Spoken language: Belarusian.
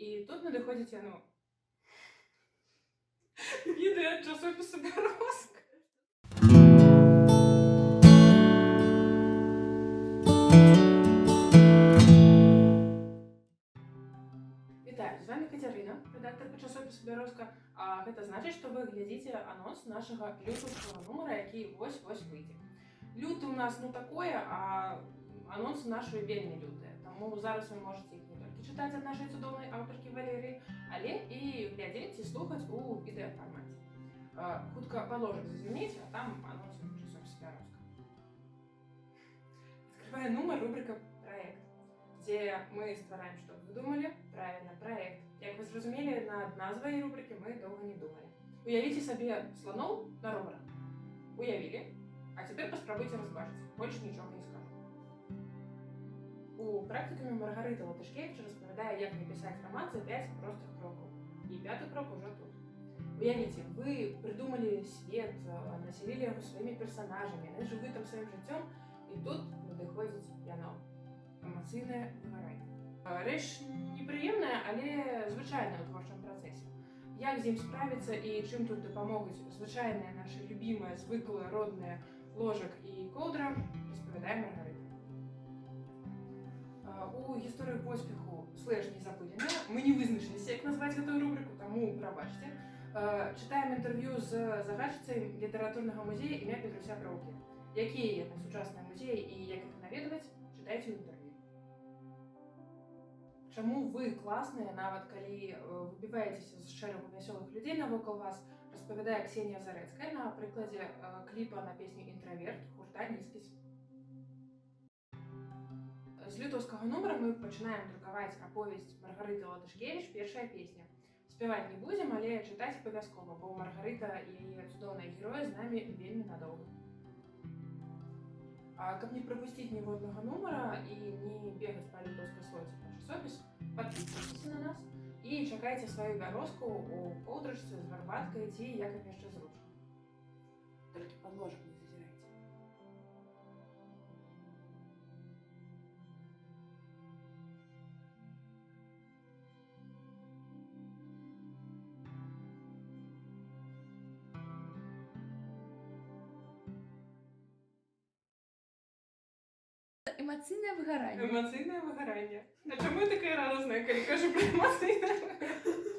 І тут надыходзіць яно. Відэа часопісу «Бярозка». Вітаю, з вамі Кацярына, рэдактарка часопісу «Бярозка». А гэта значыць, што вы глядзіце анонс нашага лютаўскага нумара, які вось-вось выйдзе. Люты у нас ну такое, а анонсы нашы вельмі лютыя. Таму зараз вы можаце іх не толькі чытаць ад нашай цудоўнай аўтаркі Валерыі, але і глядзець і слухаць у відэафармаце. Хутка пад ложак зазірніце, а там анонсы часопіса «Бярозка». Адкрывае нумар рубрыка «Праект», дзе мы ствараем, што вы думалі, правільна, праект. Як вы зразумелі, над назвай рубрыкі мы доўга не думалі. Уявіце сабе сланоў на роварах. Уявілі? А цяпер паспрабуйце разбачыць. Больш нічога не скажу. У практыкуме Маргарыта Латышкевіч распавядае, як напісаць раман за 5 простых крокаў. І пяты крок ужо тут. Уявіце, вы прыдумалі свет, насялілі яго сваімі персанажамі, яны жывуць там сваім жыццём, і тут надыходзіць яно. Эмацыйнае выгаранне. Рэч непрыемная, але звычайная ў творчым працэсе. Як з ім справіцца і чым тут дапамогуць звычайныя нашы любімыя, звыклыя, родныя ложак і коўдра, распавядае Маргарыта. У гісторыю поспеху слэш незапыленая мы не вызначыліся, як назваць гэтую рубрыку, таму прабачце. Чытаем інтэрв'ю з загадчыцай літаратурнага музея імя Петруся Броўкі. Якія яны сучасныя музеі і як іх наведваць, чытайце ў інтэрв'ю. Чаму вы класныя, нават калі выбіваецеся з шэрагу вясёлых людзей навокал вас, распавядае Ксенія Зарэцкая на прыкладзе кліпа на песню «Інтраверт» гурта «Нізкіс». З лютаўскага нумара мы пачынаем друкаваць аповесць Маргарыты Латышкевіч «Першая песня». Спяваць не будзем, але чытаць абавязкова, бо Маргарыта і яе цудоўныя героі з намі вельмі надоўга. А каб не прапусціць ніводнага нумара і не бегаць па лютаўскай слоце па часопіс, падпісвайцеся на нас і чакайце сваю бярозку у коўдрачцы з гарбаткай ці як вам яшчэ зручна. Толькі пад ложак не зазірайце. Эмацыйнае выгаранне. Эмацыйнае выгаранне. А чаму я такая радасная, калі кажу пра эмацыйнае выгаранне?